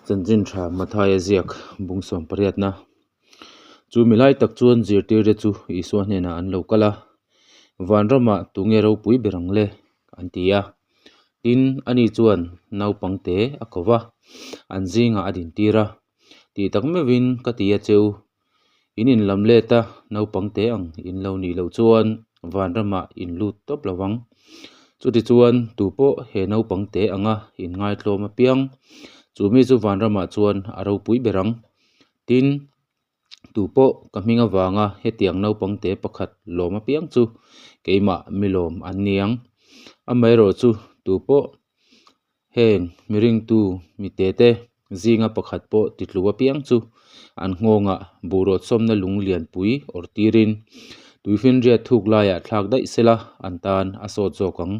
Chanchin tha Mathaia ziak bung sawm pariatna. Chu mi lai tak chuan zirtirte chu Isua hnenah an lo kal a, Vanramah tunge ropui ber ang le? an ti a. Tin, ani chuan naupangte a ko va, an zingah a dintir a. Tih tak meuhin ka ti a cheu, in inlam let a naupangte ang in lo nih loh chuan vanramah in lut tawp lo vang. Chutichuan, tupawh he naupangte anga in ngaitlawm apiang, chu mi chu vanramah chuan a ropui ber ang. Tin, tupawh ka hming avanga hetiang naupangte pakhat lawm apiang chu keimah mi lawm an ni ang. Amaherawhchu, tupawh Heng miringtu mitete zinga pakhat pawh titlu apiang chu an nghawngah buhrawt sawmna lung lianpui awrh tirin tuifinriat thuk laiah thlak daih sela an tan a sawt zawk ang.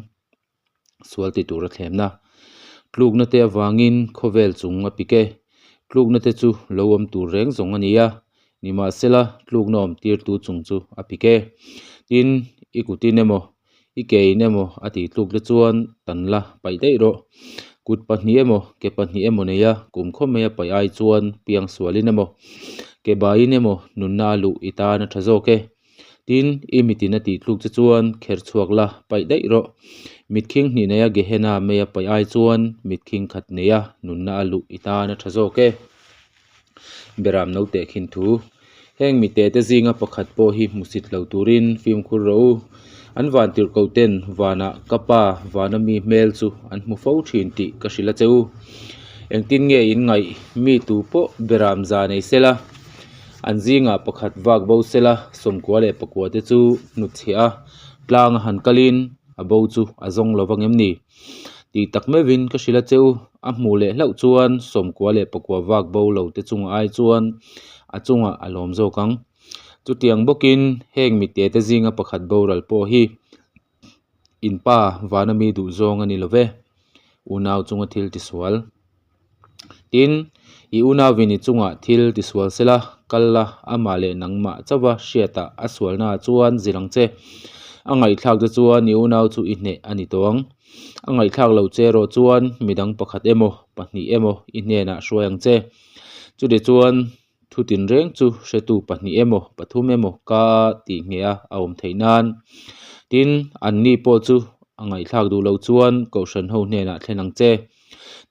Sual ti tura thlemna tlukna te avangin khawvel chung a pik e. Tlukna te chu lo awm tur reng zawng a ni a, nimahsela tlukna awm tirtu chung chu a pik e. Tin, i kutin emaw I ke in emaw a tih tluk te chuan tan la paih daih rawh. Kut pahnih emaw, ke pahnih emaw nei a, kum khaw mai a paih ai chuan piang sualin emaw, ke baiin emaw nunna a luh i tan a tha zawk e. Tin, i mitin a tih tluk che chuan kher chhuak la paih daih rawh. Mitkhing hnih nei a Gehenna mai a paih ai chuan mitkhing khat nei a nunna a luh i tan a tha zawk e. Beram no teh khin thu. Heng mite te zinga pakhat pawh hi hmusit lo turin fimkhur rawh u. An vantirh ko ten vanah ka pa vana mi hmel chu an hmu fo thin tih ka hrilh a che u. Engtin nge in ngaih mi tu pawh beram za nei sela, an zingah pakhat vak bo sela sawmkua leh pakua te chu hnutchhiah a, tlang a han kalin a bo chu a zawng lo vang em ni? Tih tak meuhin ka hrilh a che u, a hmuh leh hlauh chuan sawmkua leh pakua vak bo lo te chungah ai chuan a chungah a lawm zawk ang. Chutiang bawkin heng mite te zinga pakhat boral pawh hi in pa vana mi duh zawng a ni lo ve, unau chunga thil tisual. Tin, i unauin i chungah thil tisual sela, kal la, amah leh nangmah chauha hriatah a sualnaah chuan zir ang che. A ngaihthlak che chuan i unau chu i hneh a ni tawh ang. A ngaihthlak loh che erawh chuan midang pakhat emaw, pahnih emaw i hnenah hruai ang che. Chutichuan, thu tinreng chu hretu pahnih emaw, pathum emaw ka tih ngheh a a awm theih nan. Tin, anni pawh chu a ngaihthlak duh loh chuan Kohhran ho hnenah thlen ang che.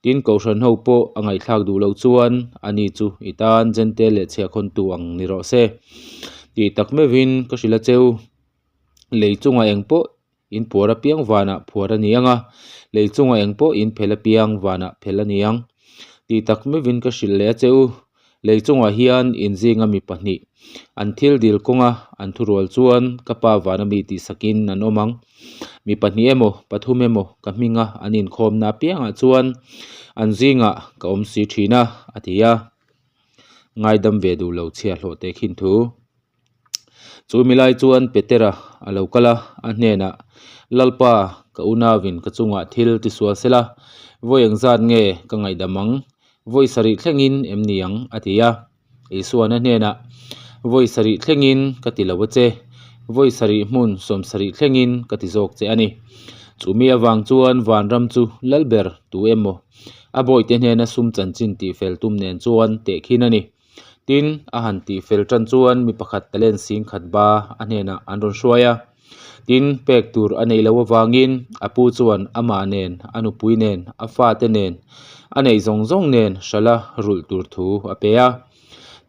Tin, Kohhran ho pawh a ngaihthlak duh loh chuan ani chu i tan Jentail leh chhiahkhawntu ang ni rawh se. Tih tak meuhin ka hrilh a cheu. Lei chungah eng pawh in puar apiang vanah phuar a ni ang a, lei chungah eng pawh in phel apiang vanah phel a ni ang. Tih tak meuhin ka hrilh leh a che u. Lei chungah hian inzinga mi pahnih an thil dil kawnga an thurual chuan ka pa vana mi tihsakin an awm ang. Mi pahnih emaw, pathum emaw ka hminga an inkhawmna apiangah chuan an zingah ka awm si thin a, a ti a. Ngaidam ve duh lo chhia hlawh teh khin thu. Chu mi lai chuan Petera a lo kal a, a hnenah, Lalpa, ka unauin ka chungah thil tisual sela, vawi engzat nge ka ngaihdam ang? Vawi sarih thlengin em ni ang? a ti a. Isuan a hnenah, Vawi sarih thlengin ka ti lo a che, vawi sarih hmun sawm sarih thlengin ka ti zawk che a ni. Chu mi avang chuan vanram chu Lalber tu emaw a bawihte hnena sum chanchin tihfel tum nen chuan tehkhin a ni. Tin, a han tih fel tan chuan mi pakhat talent sing khat ba a hnenah an rawn hruai a. Tin, pek tur a neih loh avangin a pu chuan amah nen, a nupui nen, a fate nen, a neih zawng zawng nen hrala rulh tur thu a pe a.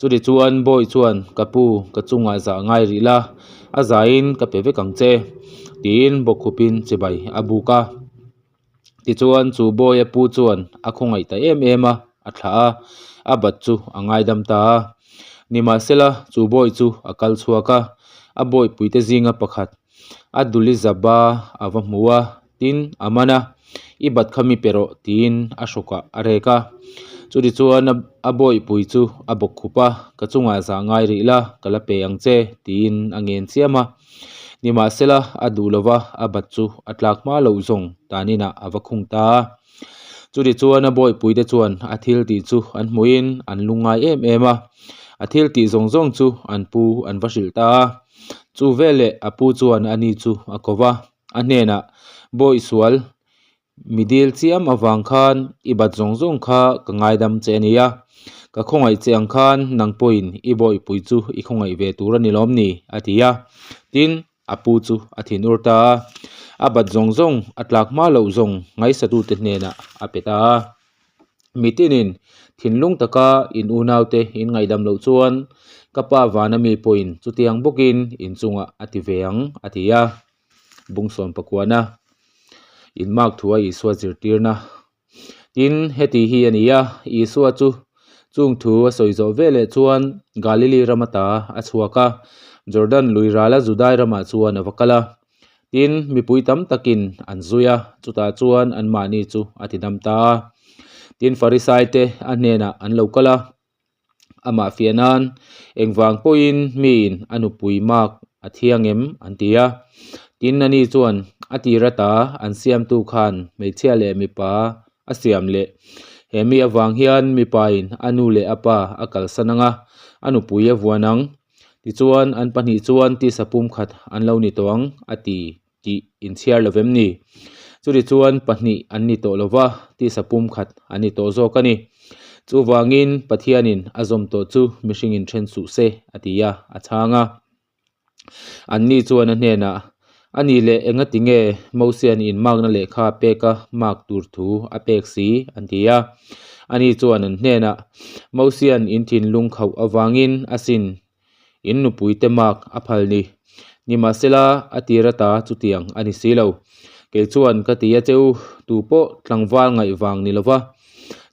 Chutichuan bawi chuan, Ka pu, ka chungah zah ngai rih la, a zain ka pe vek ang che, tiin bawkkhupin chibai a buk a. Tichuan chu bawi a pu chuan a khawngaih ta em em a, a thlah a, a bat chu a ngaidam ta a. Nimahsela chu bawi chu a kal chhuak a, a bawipuite zinga pakhat a duli zaba a va hmu a, tin a man a, I bat kha mi pe rawh tiin a hrawkah a rek a. Chutichuan a bawihpui chu a bawk khup a, Ka chungah zah ngai rih la, ka la pe ang che tiin a ngen chiam a. Nimahsela, a duh lova a bat chu a tlak hma loh zawng taninah a va khung ta a. Chutichuan a bawipuite chuan a thil tih chu an hmuhin an lungngai em em a, a thil tih zawng zawng chu an pu an va hrilh ta a. Chu veleh a pu chuan ani chu a ko va, a hnenah, Bawi sual! Mi dil chiam avang khan i bat zawng zawng kha ka ngaidam che a nia. Ka khawngaih che ang khan nang pawhin i bawihpui chu i khawngaih ve tur a ni lawm ni? a ti a. Tin, a pu chu a thinur ta a. A bat zawng zawng a tlak hma loh zawng ngaihsatute hnenah a pe ta a. Mi tinin thinlung taka in unaute in ngaihdam loh chuan ka pa vana mi pawhin chutiang bawkin in chungah a ti ve ang, a ti a. Bungsawm pakuana inmark thua Isua zirtirna. Tin, heti hi a ni a, Isua chu chung thu a sawi zawh veleh chuan Galili ram ata a chhuak a, Jordan lui rala Judai ramah chuan a va kal a. Tin, mipui tam takin an zui a, chutah chuan anmahni chu a tidam ta a. Tin, Farisaite a hnenah an lo kal a. Amah fiah nan engvang pawhin miin a nupui mark a thiang em an ti a. Tin, ani chuan a tir ata an siamtu khan hmeichhia leh mipa a siam leh. He mi avang hian mipain a nu leh a pa a kalsan ang a, a nupui a vuan ang. Tichuan, an pahnih chuan tisa pumkhat an lo ni tawh ang a ti tih inchhiar lo vem ni? Chutichuan pahnih an ni tawh lo va, tisa pumkhat an ni tawh zawk a ni. Chuvangin Pathianin a zawm tawh chu mihringin then suh se, a ti a, a chhang a. Anni chuan a hnenah, A ni leh engati nge Mosian inmakna lehkha peka mak tur thu a pek si? an ti a. Ani chuan an hnenah, Mosian in thinlung khauh avangin asin In nupuite mak a phal ni. Nimahsela, a tir ata chutiang a ni si lo. Kei chuan ka ti a che u, tu pawh tlangval ngaih vang ni lova,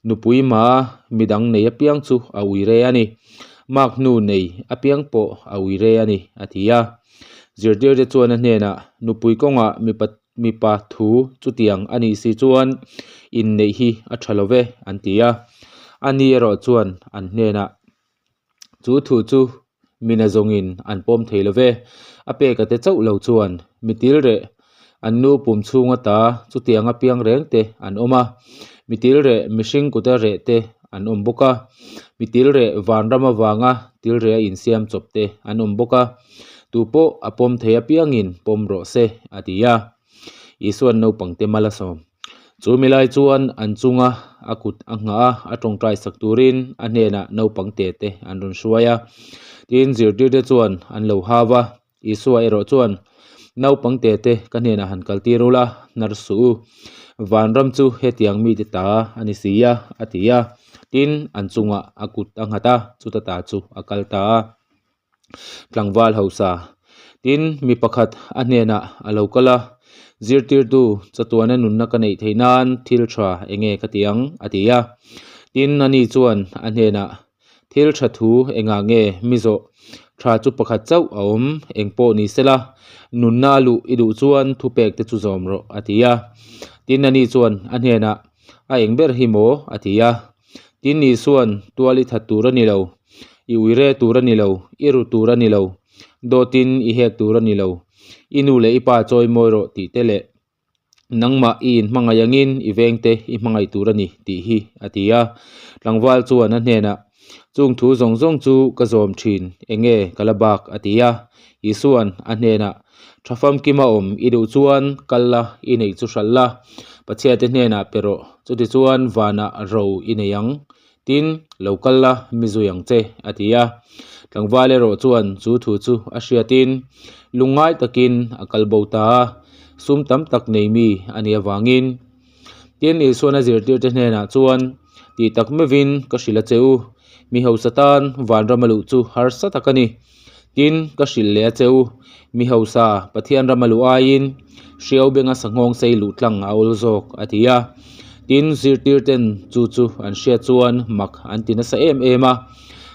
nupui ma midang nei apiang chu a ui re a ni. Mak hnu nei apiang pawh a ui re a ni, a ti a. Zirtirte chuan a hnenah, Nupui kawngah mipa mipa thu chutiang a nih si chuan inneih hi a tha lo ve, an ti a. Ani erawh chuan an hnenah, Chu thu chu mina zawngin an pawm thei lo ve. A peka te chauh lo chuan mi til reh an nu pum chhung ata chutianga piang reng te an awm a, mi til reh mihring kuta reh te an awm bawk a, mi til reh vanram avanga til reh a insiam chawp te an awm bawk a, tupawh a pawm thei apiangin pawm rawh se, a ti a. Isuan naupangte mal a sawm. Chu mi lai chuan an chunga a kut a nghah a, a tawngtai sak turin a hnenah naupang te te an rawn hruai a. Tin, zirtirte chuan an lo hau a, Isua erawh chuan, Naupang te te ka hnenah han kal tir ula, hnar suh u. Vanram chu hetiang mite ta a ni si a, a ti a. Tin, an chungah a kut a nghat a, chuta ta chu a kal ta a. Tlangval hausa. Tin, mi pakhat a hnenah a lo kal a, Zirtirtu, chatuana nunna ka neih theih nan thil tha eng nge ka ti ang? a ti a. Tin, ani chuan a hnenah, Thil tha thu engah nge mi zawh? Tha chu pakhat chauh a awm, eng pawh ni sela, nunna a luh i duh chuan thupek te chu zawm rawh, a ti a. Tin, ani chuan a hnenah, A eng ber hi maw? a ti a. Tin Isuan, Tual i that tur a ni lo, i uire tur a ni lo, i ru tur a ni lo, dawtin i hek tur a ni lo, i nu leh i pa chawi mawi rawh tih te leh nangmah i inhmangaih angin i vengte i hmangaih tur a ni tih hi a ti a. Tlangval chuan a hnenah, Chung thu zawng zawng chu ka zawm thin, enge ka la bak a ti a. Isuan a hnenah, Tha famkima awm i duh chuan kal la, i neih chu hralh la, Pathiate hnenah pe rawh, chutichuan vanah ro i nei ang. Tin, lo kal la, mi zui ang che, a ti a. Tlangval erawh chuan chu thu chu a hriatin lungngai takin a kal bo ta a, sum tam tak nei mi a nih avangin. Tin, Isuan a zirtirte hnenah chuan, Tih tak meuhin ka hrilh a che u, mi hausa tan vanram a luh chu harsa tak a ni. Tin, ka hrilh leh a che u, mi hausa Pathian ram a luh aiin hriau benga sanghawng sei luh tlang a awl zawk, a ti a. Tin, zirtirten chu chu an hriat chuan mak an ti nasa em em a,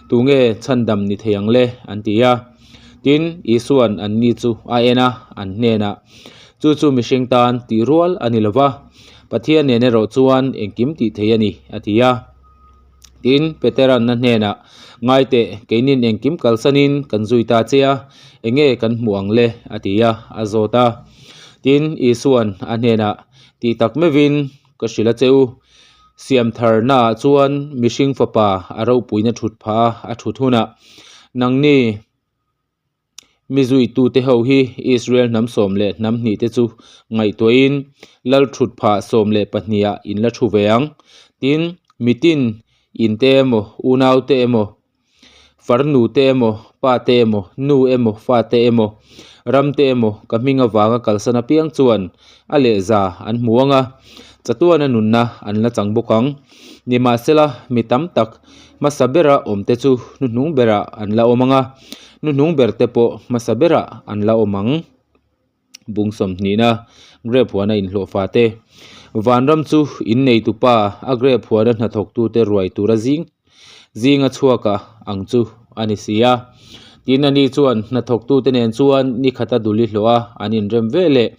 Tunge chhandam ni thei ang le? an ti a. Tin, Isua'n anni chu a en a, an hnenah, Chu chu mihring tan tih rual a ni lo va, Pathian nen erawh chuan engkim tih thei a ni, a ti a. Tin, Petera'n a hnenah, Ngai teh, keinin engkim kalsanin kan zui ta che a, enge kan hmuh ang le? a ti a, a zawt a. Tin, Isua'n a hnenah, Tih tak meuhin ka hrilh a che u, siamtharnaah chuan mihring fapa a ropuina thut phah a, a thut hunah nangni. Mi zuitute ho hi Israel hnam 12 te chu ngaihtuahin lal thut phah 12 ah in la thu ve ang. Tin, mitin in te emaw, unau te emaw, farnu te emaw, pa te emaw, nu emaw, fa te emaw, ram te emaw ka hming avanga kalsan apiang chuan a lehza an hmu ang a, chatuana nunna an la chang bawk ang. Nimahsela, mi tam tak hmasa bera awmte chu hnuhnung berah an la awm ang a, hnuhnung berte pawh hmasa berah an la awm ang. Bung sawmhnihna, Grape huana inhlawhfa te. Vanram chu in neitupa a grape huana hnathawktute ruai tura zing zinga chhuaka ang chu a ni si a. Tin, ani chuan hnathawktute nen chuan ni khata duli hlawh a an inrem ve leh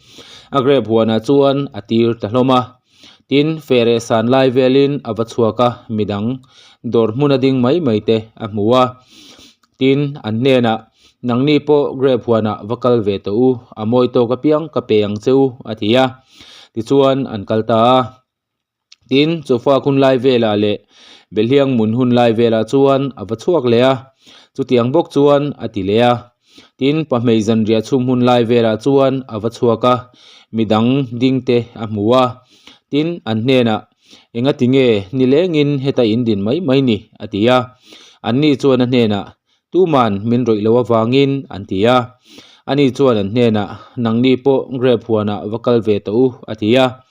a grape huanah chuan a tir ta hlawm a. Tin, feh san lai velin a va chhuak a, midang dawr hmuna ding mai mai te a hmu a. Tin, an hnenah, Nangni pawh grape huanah va kal ve tawh u, a mawi tawk apiang ka pe ang che u, a ti a. Tichuan, an kal ta a. Tin, chawfa hun lai velah leh Belhiang mun hun lai velah chuan a va chhuak leh a, chutiang bawk chuan a ti leh a. Tin, pahmei zanriah chhum hun lai velah chuan a va chhuak a, midang dingte a hmu a. Tin, an hnenah, Engati nge nilengin heta in din mai mai ni? a ti a. Anni chuan a hnenah, Tuman min rawih loh avangin, an ti a. Ani chuan an hnenah, Nangni pawh grape huanah va kal ve tawh u, a ti a.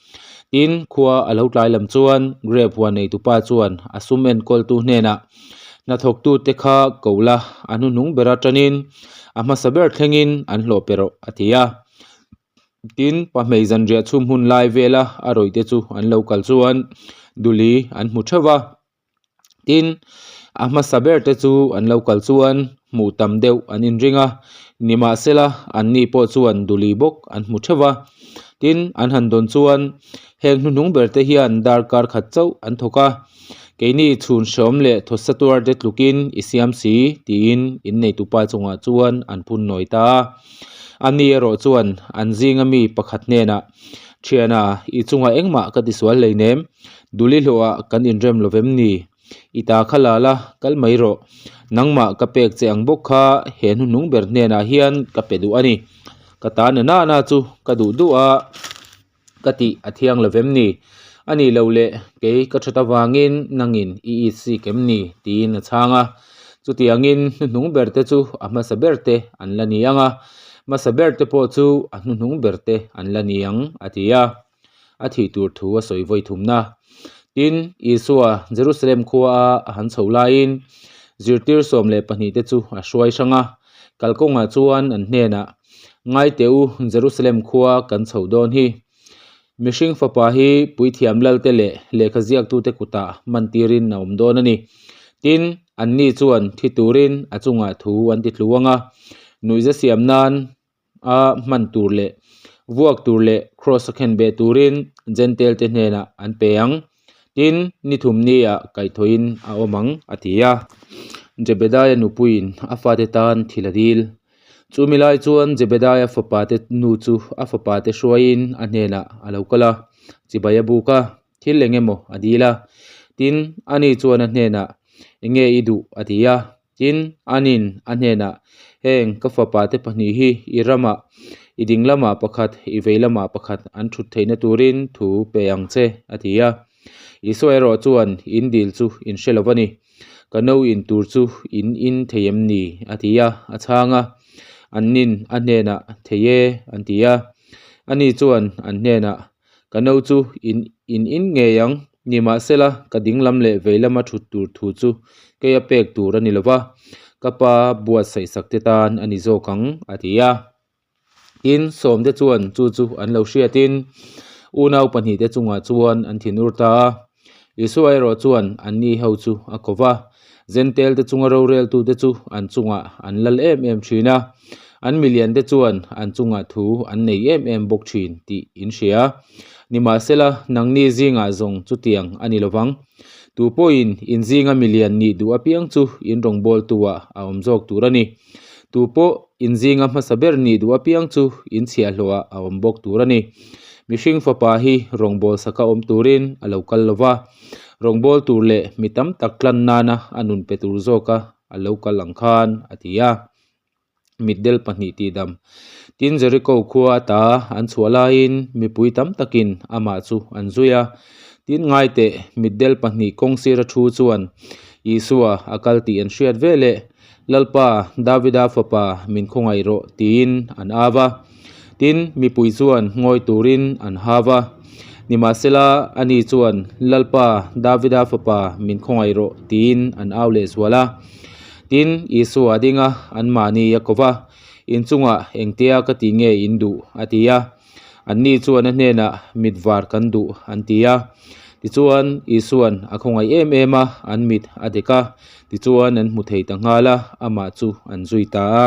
Tin, khua a lo tlai lam chuan grape huan neitupa chuan a sum enkawltu hnenah, Hnathawktute kha ko la, a hnuhnung ber atanin a hmasa ber thlengin an hlawh pe rawh, a ti a. Tin, pahmei zanriah chhum hun lai vela a rawihte chu an lo kal chuan duli an hmu theuh va. Tin, a hmasa ber te chu an lo kal chuan hmuh tam deuh an inring a, nimahsela anni pawh chuan duli bawk an hmu theuh va. Tin, an han dawn chuan heng hnuhnung ber te hian darkar khat chauh an thawk a, keini chhun hreawm leh thawsa tuar te tlukin i siam si tiin inneitupa chungah chuan an phun nawi ta a. Ani erawh chuan an zinga mi pakhat hnenah, Thiana, i chungah engmah ka tisual hleinem, Duli hlawhah kan inrem lo vem ni? I ta kha la la, kal mai rawh. Nangmah ka pek che ang bawk kha he hnuhnung ber hnenah hian ka pe duh a ni. Ka ta na nana chu ka duh duh a. Ka tih a thiang lo vem ni? A nih loh leh kei ka that avangin nangin i it sik em ni? tiin a chhang a. Chutiangin hnuhnung berte chu a hmasa berte an la ni ang a, hmasa berte pawh chu a hnuhnung berte an la ni ang, a ti a. A thih tur thu a sawi vawi thumna. Tin, Isua Jerusalem khua a han chho laiin zirtir 12 te chu a hruai hrang a. Kalkawngah chuan an hnenah, Ngai teh u, Jerusalem khua kan chhoh dawn hi. Mihring fapa hi puithiam lalte leh lehkha ziaktute kutah man tirin a awm dawn a ni. Tin, anni chuan thi turin a chungah thu an ti tlu ang a, nuihza siam nan a hman tur leh vuak tur leh kraws a khen beh turin Jentail te hnenah an pe ang. Tin, ni thum niah kaihthawhin a awm ang, a ti a. Jebedaia nupuiin a fate tan thil a dil. Chumi lai chuan Jebedaia fapate nu chu a fapate hruaiin a hnenah a lo kal a, chibai a buk a, thil eng emaw a dil a. Tin, ani chuan a hnenah, Enge i duh? a ti a. Tin, anin a hnenah, Heng ka fapate pahnih hi i ramah, i ding lamah pakhat, i vei lamah pakhat an thut theihna turin thu pe ang che, a ti a. Isua erawh chuan, In dil chu in hre lo va ni. Ka no in tur chu in in thei em ni? a ti a, a chhang a. Annin a hnenah, Thei e, an ti a. Ani chuan an hnenah, Ka no chu in in in ngei ang, nimahsela ka dinglam leh veilama thut tur thu chu keia pek tur a ni lo va, ka pa buatsaihsak te tan a ni zawk ang, a ti a. Tin, sawmte chuan chu chu an lo hriatin unau pahnihte chungah chuan an thinur ta a. Isua erawh chuan anni ho chu a ko va, Zentelte chunga roreltute chu an chungah an lal em em thin a, an miliante chuan an chungah thu an nei em em bawk thin tih in hria. Nimahsela, nangni zingah zawng chutiang a ni lovang. Tu pawhin in zinga milian nih duh apiang chu in rawngbawltuah a awm zawk tur a ni. Tu pawh in zinga hmasa ber nih duh apiang chu in chhiahhlawhah a awm bawk tur a ni. Mihring fapa hi rawngbâwl saka awm turin a lo kal lo va, rawngbâwl tur leh mi tam tak tlan nana a nun pe tur zawka a lo kal ang khan, a ti a. Mitdel pahnih tihdam. Tin, Jeriko khua ata an chhuah laiin mipui tam takin amah chu an zui a. Tin, ngaiteh, mitdel pahnih kawng sira thu chuan Isua a kal tih an hriat ve leh, Lalpa, Davida fapa, min khawngaih rawh, tiin an au a. Tin, mipui chuan ngawi turin an hau a. Nimahsela, ani chuan, Lalpa, Davida fapa, min khawngaih rawh, tiin an au lehzual a. Tin, Isua a ding a, anmahni a ko va, In chungah engtia ka ti nge in duh? a ti a. Anni chuan a hnenah, Mit var kan duh, an ti a. Tichuan, Isua'n a khawngaih em em a, an mit a dek a, tichuan an hmu thei ta nghal a, amah chu an zui ta a.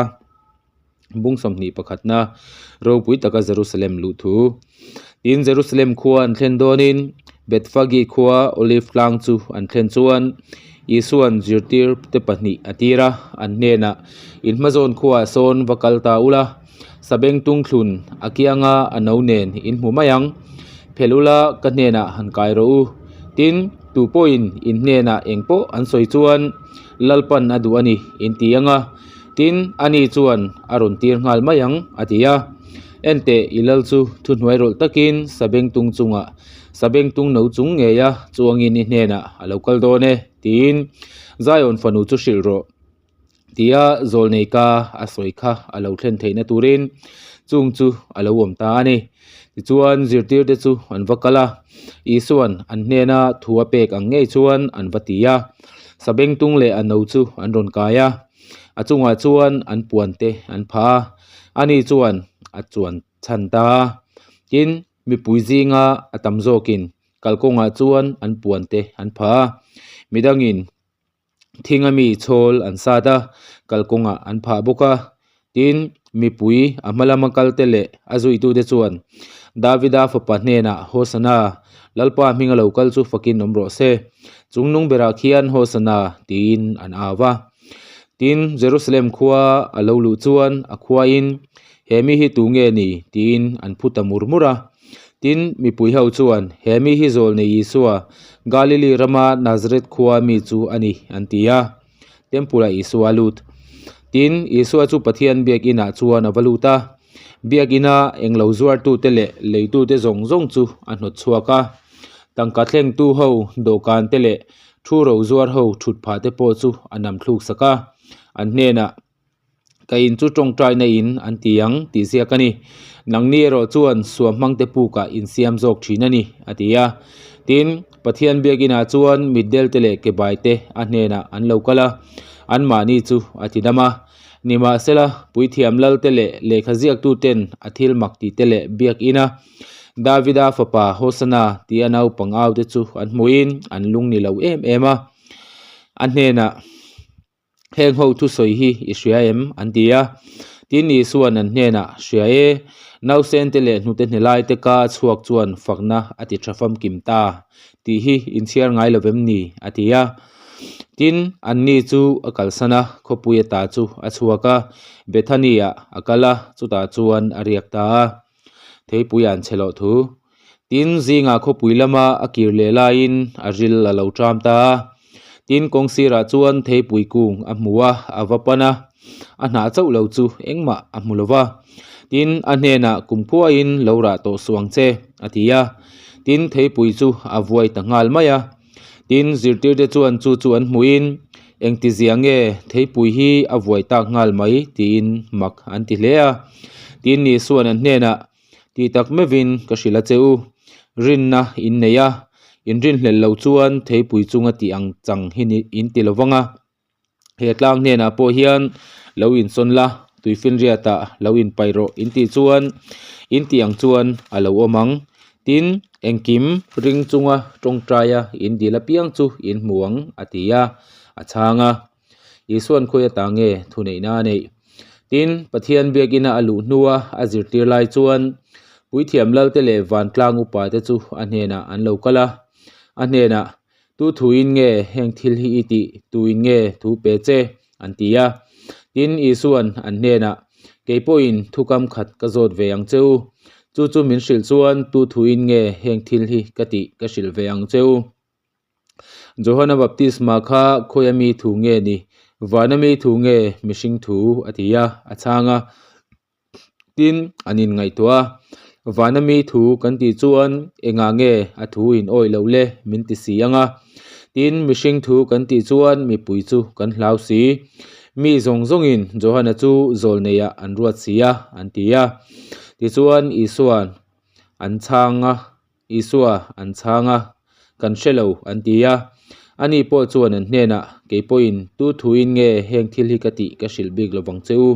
Bung 21 pakhatna, ropui taka Jerusalem luh thu. Tin, Jerusalem khua an thlen dawnin Bethphage khua Olive tlang chu an thlen chuan Isua'n zirtir te pahnih a tir a, an hnenah, In hmazawn khuaah sawn va kal ta ula, sabengtung thlun a kianga a no nen in hmu mai ang. Phelh ula ka hnenah han kai rawh u. Tin, tu pawhin in hnenah eng pawh an sawi chuan Lalpan a duh a ni, in ti ang a. Tin, ani chuan a rawn tir nghal mai ang, a ti a. Enteh, i lal chu thuhnuai rawlh takin sabengtung chungah sabengtung no chung ngeia chuangin i hnenah a lo kal dawn e, tiin Zion fanu chu hrilh rawh, tia zawlnei ka a sawi kha a lo thlen theihna turin chung chu a lo awm ta a ni. Tichuan, zirtirte chu an va kal a, Isua'n an hnena thu a pek ang ngei chuan an va ti a. Sabengtung leh a no chu an rawn kai a, a chungah chuan an puante an phah a, ani chuan a chuan chhan ta a. Tin, mipui zinga a tam zawkin kalkawngah chuan an puante an phah a, midangin Thinga mi chhawl an sat a, kalkawngah an phah bawk a. Tin, mipui a hma lama kalte leh a zuitute chuan Davida fapa hnenah, Hosana, Lalpa hminga lo kal chu fakin awm rawh se, chungnung berah khian Hosana, tiin an au va. Tin, Jerusalem khua a lo luh chuan a khuain, He mi hi tu nge ni? tiin an phu ta mur mur a. Tin, mipui ho chuan, He mi hi Zawlnei Isua, Galili rama Nazareth khua mi chu a ni, an ti a. Temple-ah Isua a lut. Tin, Isua chu Pathian biakinah chuan a va lut a. Biakina englo zuartute leh leitute zawng zawng chu a hnawt chhuak a. Tangka thlengtu ho dawhkante leh thu ro zuar ho thut phahte pawh chu a nam thluk sak a. An hnenah. Ka in chu tawngtaina in an ti ang tih ziak a ni. Nangni erawh chuan suam hmangte pukah in siam zawk thin a ni, a ti a. Tin, Pathian biakinah chuan mitdelte leh kebaite a hnenah an lo kal a, anmahni chu a ti dam a. Nimahsela, puithiam lalte leh lehkha ziaktuten a thil mak tihte leh biakina Davida fapa Hosana tia naupang aute chu an hmuhin an lung ni lo em em a. A hnenah. Heng ho thusawi hi i hria em? an ti a. Tin, Isua'n an hnenah, Hria e, nausente leh hnute hnelaite ka a chhuak chuan fakna a ti tha famkim ta tih hi inchhiar ngai lo vem ni? a ti a. Tin, anni chu a kalsan a, khawpui ata chu a chhuak a, Bethany-ah a kal a, chutah chuan a riak ta a. Theipui an chhe loh thu. Tin, zingah khawpui lama a kir leh laiin a ril a lo ṭam ta a. Tin, kawng sirah chuan theipui kung a hmu a, a va pan a, a hnah chauh lo chu engmah a hmu lo va. Tin, a hnenah kumkhuain lo rah tawh suh ang che, a ti a. Tin, theipui chu a vuai ta nghal mai a. Tin, zirtirte chuan chu chu an hmuhin, Engtizia nge theipui hi a vuai tak nghal mai? tiin mak an ti hle a. Tin, Isua'n an hnenah, Tih tak meuhin ka hrilh a che u, rinna in nei a, in rinhlelh loh chuan theipui chunga tih ang chang hi in ti lo vang a. He tlang hnenah pawh hian lo insawn la, tuifinriatah lo inpaih rawh in tih chuan in tih ang chuan a lo awm ang. Tin, engkim ring chunga tawngtaia in dil apiang chu in hmu ang, a ti a, a chhang a. Isua'n khawi ata nge thuneihna a neih? Tin, Pathian biakina a luh hnua a zirtir lai chuan Puithiam Lalte leh Vantlang upate chu a hnenah an lo kal a. A hnenah, Tu thuin nge heng thil hi i tih? Tuin nge thu pe che? an ti a. Tin, Isua'n an hnenah, Kei pawhin thukam khat ka zawt ve ang che u. Chu chu min hrilh chuan tu thuin nge heng thil hi ka tih ka hrilh ve ang che u. Johana baptisma kha khawi ami thu nge ni? Vana mi thu nge mihring thu? a ti a, a chhang a. Tin, an inngaihtuah a, Vana mi thu kan tih chuan engah nge a thu in awih loh le min ti si ang a. Tin, mihring thu kan tih chuan mipui chu kan hlau si. Mi zawng zawngin Johana chu zawlneiah an ruat si a, an ti a. Tichuan, Isua'n an chhang a. Isua an chhang a, Kan hre lo, an ti a. Ani pawh chuan an hnenah, Kei pawhin tu thuin nge heng thil hi ka tih ka hrilh bik lo vang che u?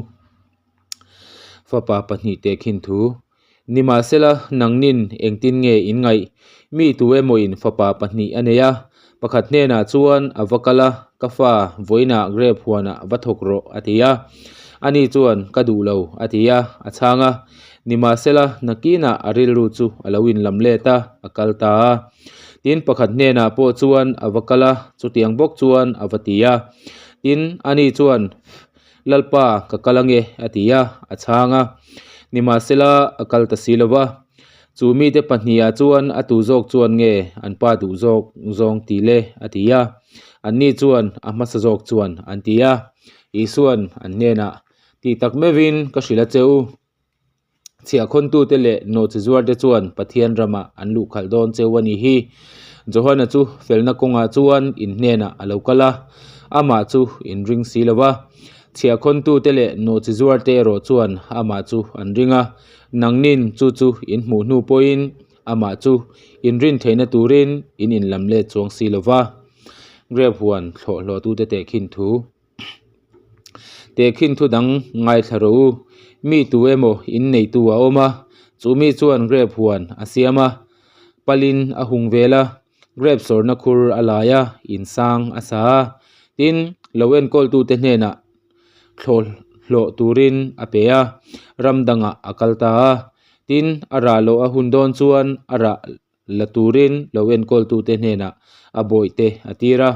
Fapa pahnihte khin thu, Nimahsela, nangnin engtin nge in ngaih? Mi tu emawin fapa pahnih a nei a, pakhat hnenah chuan a va kal a, Ka fa, vawiinah grape huanah va thawk rawh, a ti a. Ani chuan, Ka duh lo, a ti a, a chhang a. Nimahsela, nakinah a rilru chu a lo inlam let a, a kal ta a. Tin, pakhat hnenah pawh chuan a va kal a, chutiang bawk chuan a va ti a. Tin, ani chuan, Lalpa, ka kal ange, a ti a, a chhang a. Nimahsela, a kal ta si lo va. Chu mite pahnihah chuan a tu zawk chuan nge an pa duh zawk zawng ti le? a ti a. Anni chuan a hmasa zawk chuan an ti a. Isua'n an hnenah, Tih tak meuhin ka hrilh a che u. Chhiahkhawntute leh nawhchi zuarte chuan Pathian ramah an luh khalh dawn cheu a nih hi. Johana chu felna kawngah chuan in hnenah a lo kal a, amah chu in ring si lo va. Chhiahkhawntute leh nawhchi zuarte erawh chuan amah chu an ring a, nangnin chu chu in hmuh hnu pawhin amah chu in rin theihna turin in inlam let chuang si lo va. Grape huan thlawh hlawhtute tehkhin thu. Tehkhin thu dang ngaithla rawh u. Mi tu emaw in neitu a awm a, chu mi chuan grape huan a siam a, palin a hung vel a, grape sawrna khur a lai a, insang a sa a. Tin, lo enkawltute hnenah thlawh hlawh turin a pe a, ram dangah a kal ta a. Tin, a rah loh a hun dawn chuan a rah la turin lo enkawltute hnenah a bawihte a tir a.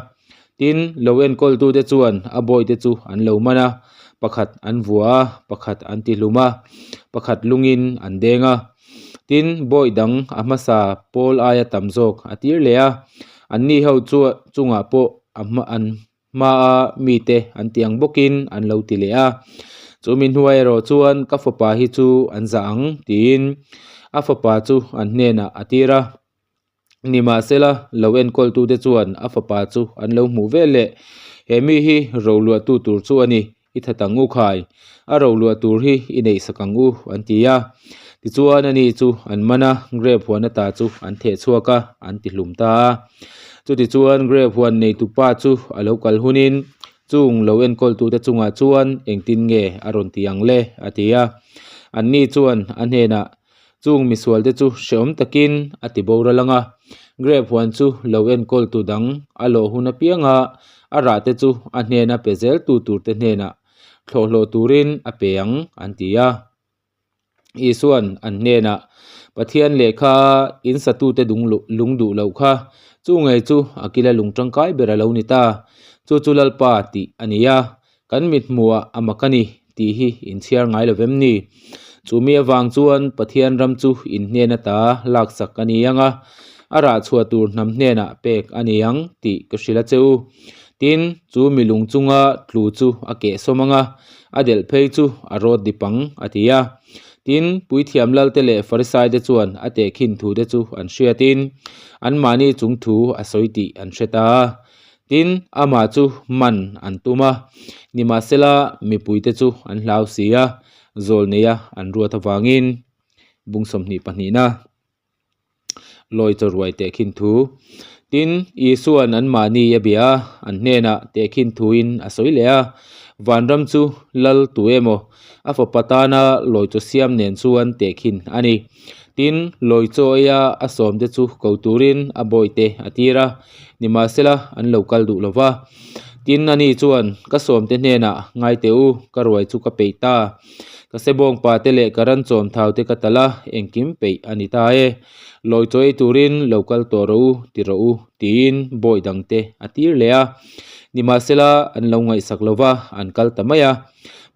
Tin, lo enkawltute chuan a bawihte chu an lo man a, pakhat an vua a, pakhat an tihlum a, pakhat lungin an deng a. Tin, bawih dang a hmasa pawl aia tam zawk a tir leh a, anni ho chu chungah pawh a hma an hmaa mite an ti ang bawkin an lo ti leh a. Chumi hnuai erawh chuan ka fapa hi chu an zah ang tiin a fapa chu an hnenah a tir a. Nimahsela lo enkawltute chuan a fapa chu an lo hmuh vel leh he mi hi roluahtu tur chu a ni i that ang u khai a roluah tur hi i neih sak ang u an ti a. Tichuan ani chu an man a grape huan ata chu an theh chhuak a an ti hlum ta a. Chutichuan grape huan neitu pa chu a lo kal hunin chung lo enkawltute chungah chuan engtin nge a rawn ti ang le a ti a. Anni chuan a hnenah chung misualte chu hrehawm takin a ti boral ang a, grape huan chu lo enkawltu dang a lawh hun apianga a rahte chu a hnena pe zeltu turte hnenah thlawhhlawh turin a pe ang an ti a. Isua'n an hnenah, Pathian lehkha in satute dung lung duh loh kha, chu ngei chu a kila lung tangkai ber a lo ni ta. Chu chu Lalpa tih a ni a, kan mithmuhah a mak a ni tih hi in chhiar ngai lo vem ni? Chu mi avang chuan Pathian ram chu in hnen ata laksak a ni ang a, a rah chhuah tur hnam hnenah pek a ni ang tih ka hrilh a che u. Tin, chu mi lung chunga tlu chu a kehsawm ang a, A delh phei chu a rawt dip ang, a ti a. Tin, Puithiam Lalte leh Farisaite chuan a tehkhin thute chu an hriatin, anmahni chung thu a sawi tih an hre ta a. Tin, amah chu man an tum a, nimahsela mipuite chu an hlau si a, zawlneia an ruat avangin. Bung 22 na. Lawi chaw ruai tehkhin thu. Tin, Isua'n anmahni a bia a, an hnenah tehkhin thuin a sawi leh a, Vanram chu lal tu emaw a fapa tana lawi chaw siam nen chuan tehkhin a ni. Tin, lawi chaw eia a sawmte chu ko turin a bawihte a tir a, nimahsela an lo kal duh lo va. Tin, ani chuan, Ka sawmte hnenah ngai teh u, ka ruai chu ka peih ta. Ka sebawng pa te leh ka ran chawm thau te ka tal a, engkim peih a ni ta e. Lawi chaw ei turin lo kal tawh rawh u, ti rawh u, tiin bawi dang te a tir leh a. Nimahsela an lo ngaihsak lo va, an kal ta mai a.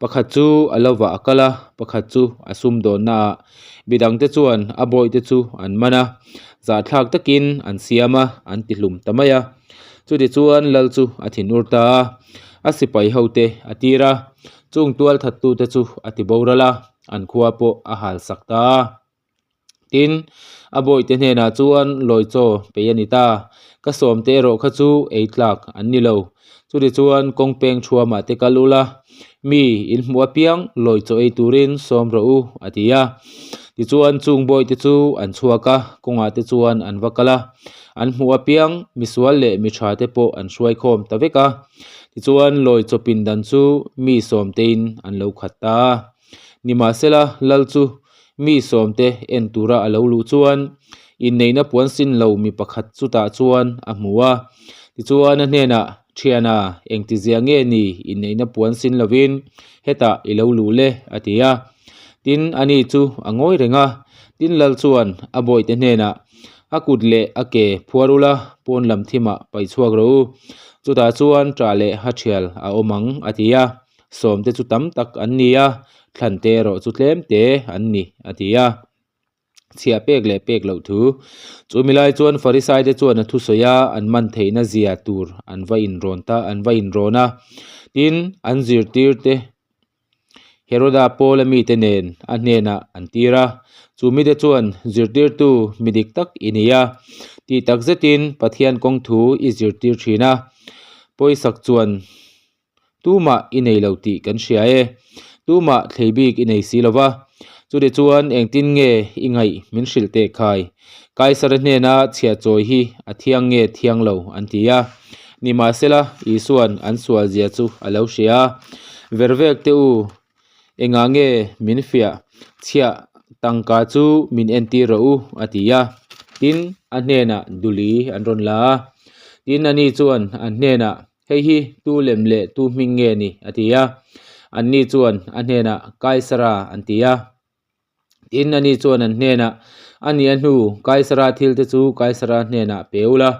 Pakhat chu a lo vah a kal a, pakhat chu a sumdawnna ah. Midang te chuan a bawi te chu an man a, zahthlak takin an siam a, an ti hlum ta mai a. Chutichuan lal chu a thinur ta a, a sipai hote a tir a, chung tualthattute chu a ti boral a, an khua pawh a halsak ta a. Tin, a bawihte hnenah chuan lawi chaw pei a ni ta, ka sawmte erawh kha chu ei tlak an ni lo. Chutichuan kawng peng thuamah te kal ula, mi in hmuh apiang lawi chaw ei turin sawm rawh u, a ti a. Tichuan chung bawihte chu an chhuak a, kawngah te chuan an va kal a. An hmuh apiang misual leh mi tha te pawh an hruai khawm ta vek a. Tichuan lawi chaw pindan chu mi sawmtein an lo khat ta a. Nimahsela, Lal chu mi sawmte en tura a lo luh chuan inneihna puan sin lo mi pakhat chutah chuan a hmu a. Tichuan a hnenah, Thiana, engtizia nge ni inneihna puan sin lovin hetah i lo luh le? a ti a. Tin, ani chu a ngawi reng a. Tin, Lal chuan a bawihte hnenah, A kut leh a ke phuar ula, pawn lam thimah paih chhuak rawh u. Chutah chuan ṭah leh ha ṭhial a awm ang, a ti a. Sawmte chu tam tak an ni a, thlante erawh chu tlemte an ni, a ti a. Chhiah pek leh pek loh thu. Chu mi lai chuan Farisaite chuan a thusawi a, an man theihna zia tur an va inrawn ta, an va inrawn a. Tin, an zirtirte Heroda Paula mite nen a hnenah an tir a. Chu mite chuan, Zirtirtu mi dik tak i ni a, tih tak zetin Pathian kawng thu i zirtir thin a. Pawisak chuan Tumah i nei lo tih kan hria e. Tumah thlei bik i nei si lo va. Chutichuan chuan engtin nge i ngaih min hrilh teh khai? Kaisara hnena chhiah chawi hi a thiang nge thiang lo an ti a. Nimahsela, Isua'n an sualzia chu a lo hria a. Vervek teh u, engah nge min fiah chhiah tangka chu min entir rawh u a ti a. Tin, a hnenah duli an rawn la a. Tin, ani chuan an hnenah Hei hi tu lem leh tu hming nge ni? a ti a. Anni chuan a hnenah, Kaisara, an ti a. Tin, ani chuan an hnenah, A nih a hnu, Kaisara thilte chu Kaisara hnenah pe u la,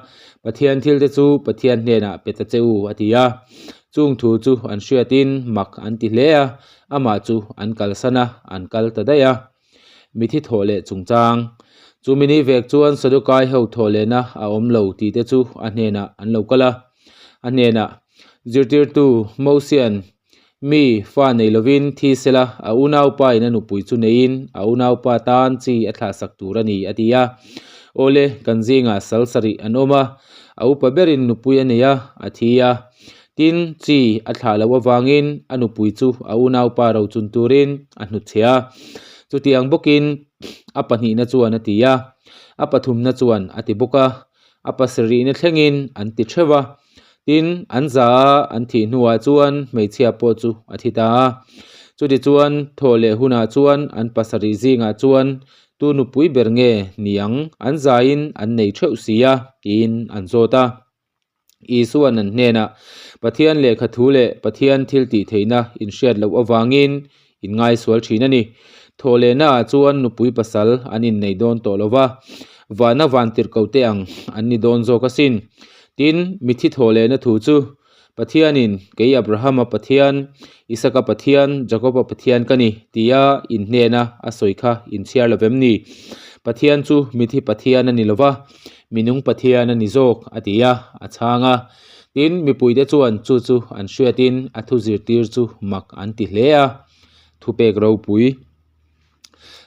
Pathian thilte chu Pathian hnenah pe ta che u, a ti a. Chung thu chu an hriatin mak an ti hle a, amah chu an kalsan a, an kal ta daih a. Mithi thawh leh chungchang. Chu mini vek chuan Sadukai ho thawh lehna a awm lo tih te chu a hnenah an lo kal a. A hnenah, Zirtirtu Mosian, mi fa nei lovin thi sela a unaupa in a nupui chu neiin a unaupa tan chi a thlahsak tur a ni, a ti a. Awle, kan zingah sal sarih an awm a, a upa berin nupui a nei a, a thi a. Tin, chi a thlah loh avangin a nupui chu a unaupa rochun turin a hnutchhe a. Chutiang bawkin a pahnihna chuan a ti a, a pathumna chuan a ti bawk a, a pasarihna thlengin an ti theuh a. Tin, an za a an thih hnuah chuan hmeichhia pawh chu a thi ta a. Chutichuan, thawh leh hunah chuan an pasarih zingah chuan tu nupui ber nge ni ang an zain an nei theuh si a, tiin an zawt a. Isua'n an hnenah, Pathian lehkha thu leh Pathian thil tih theihna inhriat loh avangin in ngaisual thin a ni. Thawhlehnaah chuan nupui pasal an innei dawn tawh lo va, vana vantirhkoh te ang an ni dawn zawk asin. Tin, mithi thawhlehna thu chu Pathianin, Kei Abrahama Pathian, Isaka Pathian, Jakoba Pathian ka ni, tia in hnena a sawi kha inchhiar lo vem ni? Pathian chu mithi Pathian a ni lo va, Minung Pathian a ni zawk, a ti a, a chhang a. Tin, mipuite chuan chu chu an hriatin a thu zirtir chu mak an ti hle a. Thupek ropui.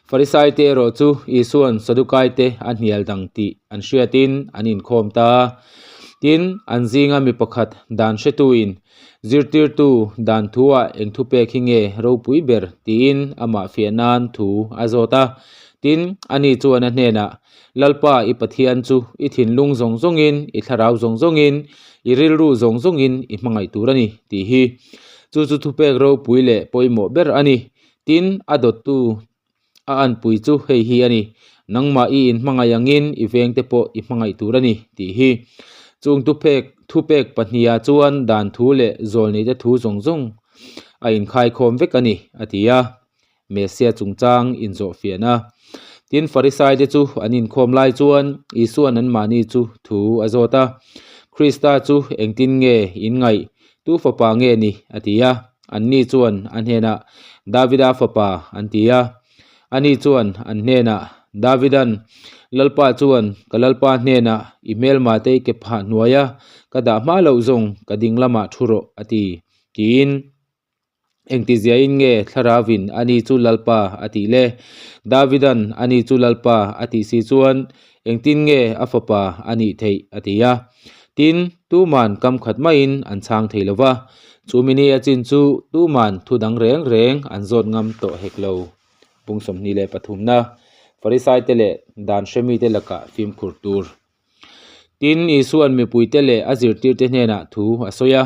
Farisaite erawh chu Isua'n Sadukaite a hnial dang tih an hriatin an inkhawm ta a. Tin, an zinga mi pakhat dan hretuin, Zirtirtu, dan thuah eng thupek hi nge ropui ber? tiin amah fiah nan thu a zawt a. Tin, ani chuan a hnenah, Lalpa i Pathian chu i thinlung zawng zawngin, i thlarau zawng zawngin, i rilru zawng zawngin i hmangaih tur a ni, tih hi. Chu chu thupek ropui leh pawimawh ber a ni. Tin, a dawttu a anpui chu hei hi a ni, Nangmah i inhmangaih angin i vengte pawh i hmangaih tur a ni, tih hi. Chung thupek thupek pahniha chuan dan thu leh zawlneite thu zawng zawng a inkhaikhawm vek a ni, a ti a. Messia chungchang inzawhfiahna. Tin, Farisaite chu an inkhawm lai chuan Isua'n anmahni chu thu a zawt a, Krista chu engtin nge in ngaih? Tu fapa nge ni? a ti a. Anni chuan a hnenah, Davida fapa, an ti a. Ani chuan an hnenah, Davida'n, Lalpa chuan ka Lalpa hnenah i hmelmate i ke phah hnuaia Ka dah hma loh zawng ka ding lamah thu rawh, a ti. Tiin, Engtiziain nge Thlarauvin ani chu Lalpa a tih le? Davidan ani chu Lalpa a tih si chuan engtin nge a fapa a nih theih? a ti a. Tin, tuman kam khat maiin an chhang thei lo va, chu mini a chin chu tuman thu dang reng reng an zawt ngam tawh hek lo. Bung 23na, Farisaite leh dan hremite lakah fimkhur tur. Tin, Isua'n mipuite leh a zirtirte hnenah thu a sawi a.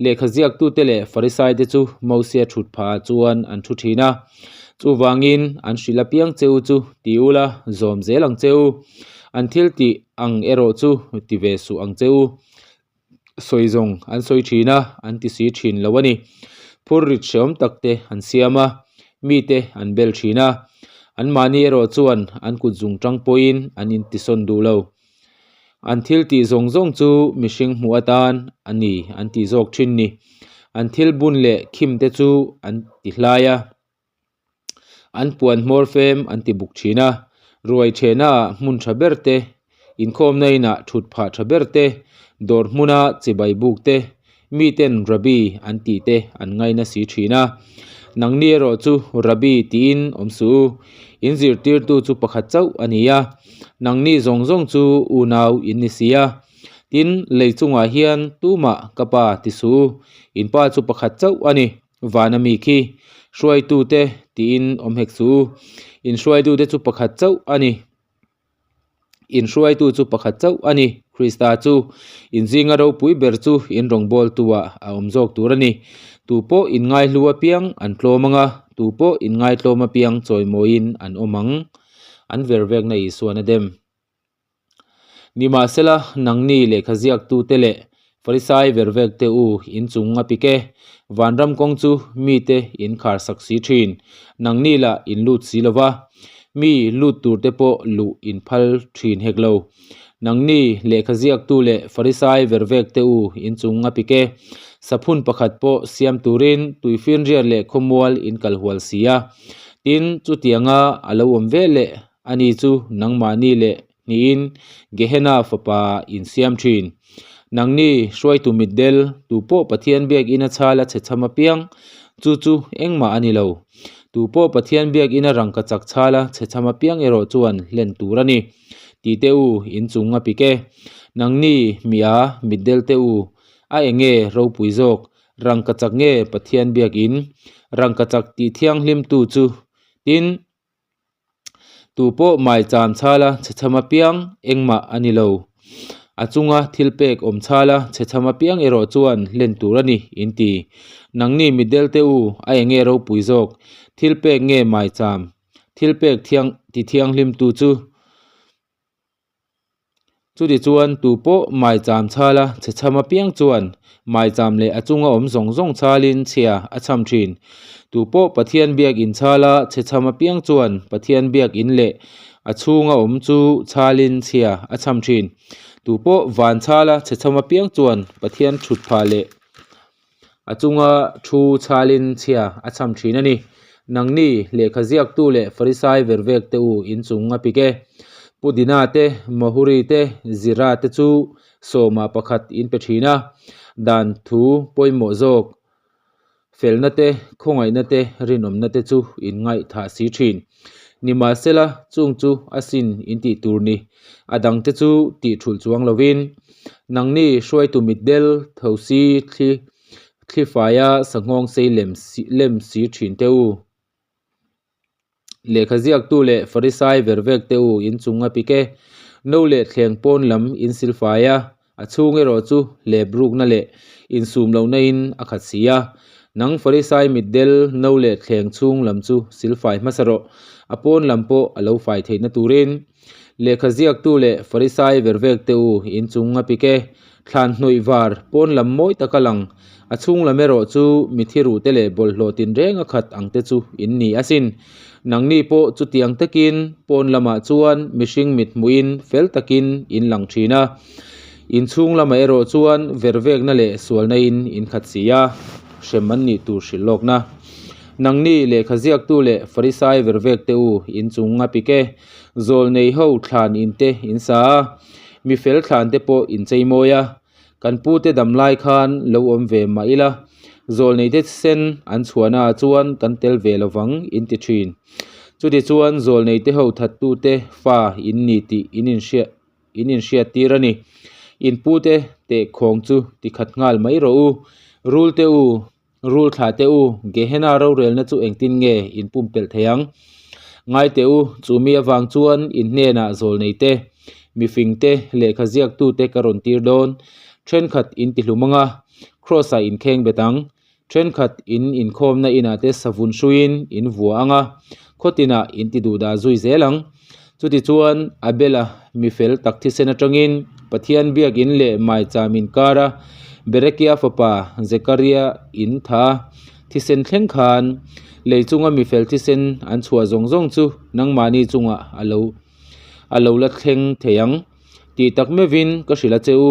Lehkha ziaktute leh Farisaite chu Mosia thut phahah chuan an thu thin a. Chuvangin, an hrilh apiang che u chu ti ula, zawm zel ang che u. An thil tih ang erawh chu ti ve suh ang che u. Sawi zawng an sawi thin a, an ti si thin lo a ni. Phur rit hreawm tak te an siam a, mite an bel thin a. Anmahni erawh chuan an kut zung tang pawhin an intisawn duh lo. An thil tih zawng zawng chu mihring hmuh atan a ni an tih zawk thin ni. An thil bun leh khim te chu an ti hlai a. An puan hmawr fem an ti buk thin a, ruai thehna ah hmun tha ber te, inkhawmna inah thut phah tha ber te, dawr hmuna chibai buk te, miten Rabbi an tih te an ngaina si thin a. Nangni erawh chu Rabbi tiin awm suh u, in zirtirtu chu pakhat chauh a ni a, nangni zawng zawng chu unau in ni si a. Tin, lei chungah hian tumah ka pa ti suh u, in pa chu pakhat chauh a ni. Vana mi khi hruaitute tiin awm hek suh u. In hruaitute chu pakhat chauh a ni. In hruaitu chu pakhat chauh a ni. Krista chu in zinga ropui ber chu in rawngbawltuah a awm zawk tur a ni. Tu pawh in ngaihlu apiang an tlawm ang a, tu pawh in ngaitlawm apiang chawimawiin an awm ang. An vervekna Isuan a dem. Nimahsela, nangni lehkha ziaktute leh Farisai vervekte u in chung a pik e, vanram kawng chu mite in khar sak si thin, nangni lah in lut si lo va, mi lut turte pawh luh in phal thin hek lo. Nangni lehkha ziaktu leh Farisai vervekte u in chung a pik e, saphun pakhat pawh siam turin tuifinriat leh khawmual in kal hual si a, tin, chutianga a lo awm ve leh Ani chu nangmahni leh hnihin Gehenna fapa in siam thin. Nangni hruaitu mitdel, tu pawh Pathian biakina chhal a chhe chham apiang, chu chu engmah a ni lo. Tu pawh Pathian biakina rangka chak chhal a chhe chham apiang erawh chuan hlen tur a ni. Tih teh u, in chung a pik e. Nangni mia mitdel teh u, a enge ropui zawk, rangka chak nge Pathian biakin? Rangka chak tih thianghlimtu chu, tin, Tu pawh maicham chhala chhechham apiang engmah a ni lo. A chunga thil pek awm chhala chhechham apiang erawh chuan hlen tur a ni, in ti. Nangni mitdel te u, a enge ropui zawk? Thil pek nge maicham? Thil pek thiang ti thianghlimtu chu. Chutichuan tu pawh maicham chhala chhe chham apiang chuan maicham leh a chunga awm zawng zawng chhalin chhia a chham thin. Tu pawh Pathian biakin chhala chhe chham apiang chuan Pathian biakin leh a chhunga awm chu chhalin chhia a chham thin. Tu pawh van chhala chhe chham apiang chuan Pathian thut phah leh A chunga thu chhalin chhia a chham thin a ni. Nangni lehkha ziaktu leh Farisai vervek te u in chung a pik e. Pu Dina te, Mahuri te, Zira te chu sawma pakhat in pe thin a. Dan thu pawimawh zawk, felna te, khawngaihna te, rinawmna te chu in ngaihthah si thin. Nimahsela, chung chu a sin in tih tur ni. A dangte chu tih thulh chuang lovin, Nangni hruaitu mitdel tho si thli thli faia sanghawng sei lem si lem si thin teh u. Lehkha ziaktu leh Farisai vervek teh u in chung a pik e. No leh thleng pawn lam in sil fai a, a chhung erawh chu hlep rukna leh insum lohna in a khat si a. Nang Farisai mitdel no leh thleng chhung lam chu sil fai hmasa rawh, a pawn lam pawh a lo fai theihna turin. Lehkha ziaktu leh Farisai vervek te u in chung a pik e. Thlan hnawih var pawn lam mawi tak a lang. A chhung lam erawh chu mithi ruh te leh bawlhhlawh tinreng a khat ang te chu in ni asin. Nangni pawh chutiang takin pawn lamah chuan mihring mit hmuhin fel takin in lang thin a. In chhung lamah erawh chuan vervekna leh sualna in in khat si a, hrem an nih tur hrilh lawkna. Nangni lehkha ziaktu leh Farisai vervek te u in chung a pik e. Zawl nei ho thlan in te in sa a, mi fel thlan te pawh in chei mawi a. Kan pute dam lai khan lo awm ve mah ila, zawlneite thisen an chhuahnaah chuan kan tel ve lo vang in ti thin. Chutichuan zawlneite ho thattute fa in ni tih in inhriat in inhriattir a ni. In pute tehkhawng chu tikhat nghal mai rawh u. Rul te u, rul thlah te u, Gehenna rorelna chu engtin nge in pumpelh thei ang? Ngai teh u, chu mi avang chuan in hnenah zawlnei te, mifing te, lehkha ziaktu te ka rawn tir dawn. Thenkhat in tihlum anga, Kraws-ah in kheng bet ang. Thenkhat in inkhawmna inah te savun hruiin in vua ang a, khawtinah in ti duhdah zui zel ang. Chutichuan, Abel-a mi fel tak thisen atangin Pathian biakin leh maicham inkar a, Berekia fapa Zekaria in tha thisen thleng khan lei chunga mi fel thisen an chhuah zawng zawng chu nangmahni chungah a lo a lo la thleng thei ang tih tak meuhin ka hrilh a che u.